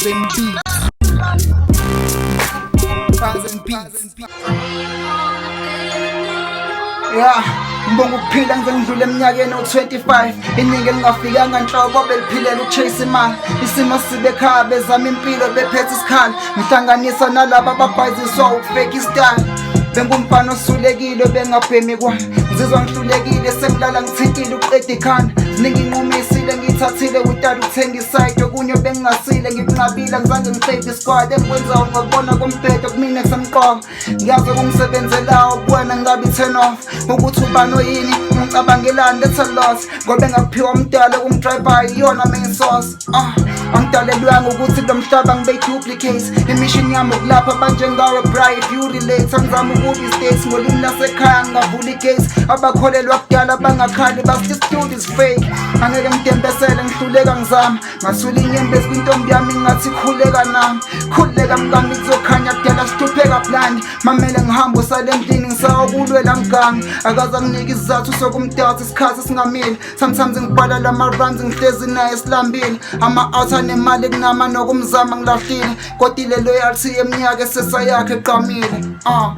Bars and beats. Bars and beats. Yeah, ngibonga ukuphila ngize ngidlule eminyakeni u-25. Iningi elingafikanga nhlobo beliphilela ukuchase imali. Isimo sibe ekhaya, bezama impilo bephethe isikhala. Ngihlanganisa nalaba ababhayiziswa ukufake istyle. Bengumfana osulekile, bengabhemi kwa ngizizwa ngihlulekile, sengilala ngithintile ukuqeda ikhanda. Ziningi inqumisile ngiyithathile without ukuthenga isayidi. Okunye bengingasile ngikunqabile, angizange ngisave isquad. Engikwenzayo ngakubona kombhedo, kumina kusemqoka. Ngiyazi okungisebenzelayo kuwena, ngingabi turn off ukuthi ubani oyini, ngicabangelani. That's a lot ngoba engakuphiwa umdala okungidrayivayo iyona main source. Ah, angidalelwanga ukuthi lo mhlaba ngibe duplicate. Imission yami ukulapha abanjengawe, bra. If you relate, angizama ukuba i-states ngolimi lasekhaya, ngingavula i-gate. Abakholelwa kudala bangakhali, basithi studio is fake. Angeke ngidembesele, ngihluleka ngizama. Ngasula inyembezi kwintombi yami, ngathi khuleka nami, khuleka mkami, kuzokhanya. Kudala sihlupheka blind, mamele ngihambe usale endlini, ngisawokulwela mgami. Akaze anginike isizathu sokumdatha, isikhathi singamile. Sometimes ngibhala lama-runs, ngihlezi naye silambile. Ama-out anemali kunama nokumzama ngilahlile, kodwa ile loyalty yeminyaka esesayakhe eqamile. Ah.